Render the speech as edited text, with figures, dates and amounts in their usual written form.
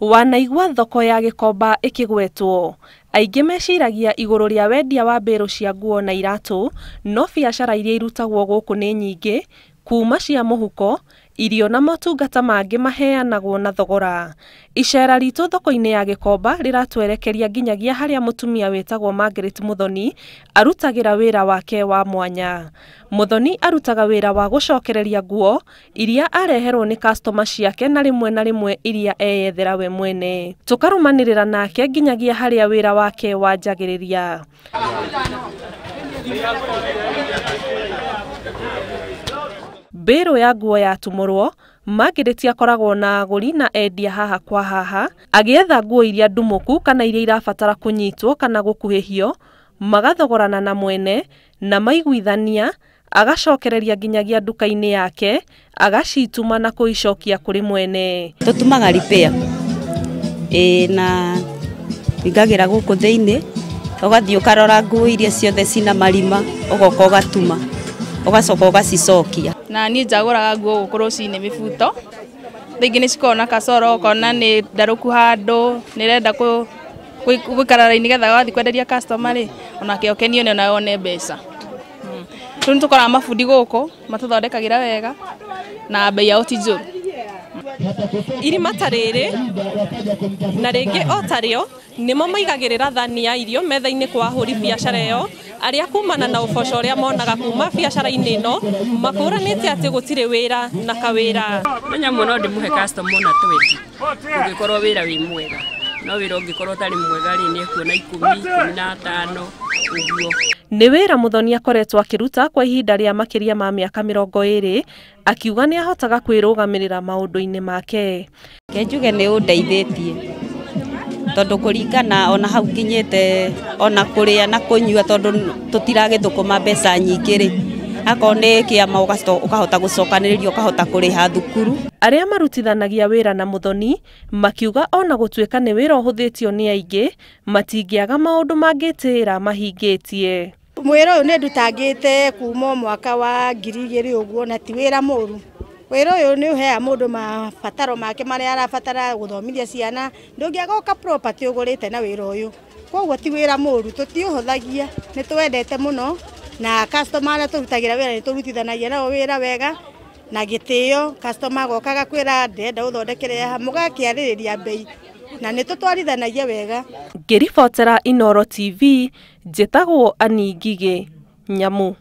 Wanaigua thoko ya Gikomba ĩkĩgwetwo, aingĩ meciragia igũrũ rĩa wendia wa mbĩrũ cia nguo na iratũ, no biacara iria irutagwo gũkũ nĩ nyingĩ, kuma cia mũhuko, irio na motungata mangĩ maheanagwo na thogora. Icera ritũ thoko-inĩ ya Gikomba rĩratwerekeria nginyagia harĩa mũtumia wĩtagwo Margaret Muthoni arutagĩra wĩra wake wa mwanya. Muthoni arutaga wĩra wa gũcokereria nguo iria areherwo nĩ customer ciake na rĩmwe na rĩmwe iria eyethera we mwene. Tũkarũmanĩrĩra nake nginyagia harĩa wĩra wake wanjagĩrĩria. Mbĩrũ ya nguo yatumũrwo, Margaret akoragwo na agũri na endia haha kwa haha, agĩetha nguo iria ndumũku kana iria irabatara kũnyitwo kana gũkuhĩhio, magathogorana na mwene na maiguithania, agacokereria nginyagia nduka-inĩ yake, agacituma na kũicokia kũrĩ mwene. Tũtumaga repair na ingagĩra gũkũ thĩinĩ, ũgathiĩ ũkarora nguo iria ciothe cina marima, ũgoka ũgatuma, ũgacoka ũgacicokia. Na niĩ njagũraga nguo gũkũ rũcinĩ mĩbuto, thaa ingĩ nĩ cikoragwo na kacoro, ũkona nĩ ndarũku handũ, nĩ ĩrenda gũikara raini nĩgetha wathiĩ kwenderia customer rĩ, onake ũkenio nĩ onawe one mbeca. Rĩu nĩ tũkoraga mabundi gũkũ matũthondekagĩra wega na bei yao ti njũru. Irima ta rĩrĩ na rĩngĩ o tarĩo nĩmo maigagĩrĩra thani ya irio metha-inĩ kwa ahũri biacara ĩyo, arĩa kumana na ũboco ũrĩa monaga kuma biacara-inĩ ĩno makũranĩte atĩ gũtirĩ wĩra na kawĩra. Menya mũno ndĩmũhe customer ona 20 ũngĩkorwo wĩra wĩ mwega, no wĩra ũngĩkorwo ũtarĩ mwega rĩ, nĩ ekuona 10, 15 ũguo. Nĩ wĩra Muthoni akoretwo akĩruta kwa ihinda rĩa makĩria ma mĩaka 20, akiuga nĩ ahotaga kwĩrũgamĩrĩra maũndũ-inĩ make. Reke njuge nĩ ũndeithĩtie tondũ kũringana ona hau nginyĩte ona kũrĩa na kũnyua, tondũ tũtiragĩthũkũma mbeca nyingĩ rĩ, akorwo nĩ kĩama ũkahota gũcokanĩrĩria, ũkahota kũrĩha thukuru. Arĩa marutithanagia wĩra na Muthoni makiuga ona gũtuĩka nĩ wĩra ũhũthĩtio nĩ aingĩ, matingĩaga maũndũ mangĩtĩĩra mahingĩtie. Mwĩra ũyũ nĩ ndutangĩte kuma mwaka wa 2000 ũguo, na ti wĩra mũru. Wĩra ũyũ nĩ ũheaga mũndũ mabataro make marĩa arabatara gũthomithia ciana, ndũngĩaga ũka property ũgũrĩte na wĩra ũyũ. Koguo ti wĩra mũru, tũtiũhũthagia, nĩ tũwendete mũno, na customer arĩa tũrutagĩra wĩra nĩ tũrutithanagia nao wĩra wega na gĩtĩo. Customer agoka agakwĩra ndĩrenda ũthondekere haha, mũgakĩarĩrĩria bei na nĩ tũtwarithanagia wega. Ngĩribotera Inooro TV, njĩtagwo Annie Ngigĩ Nyamu.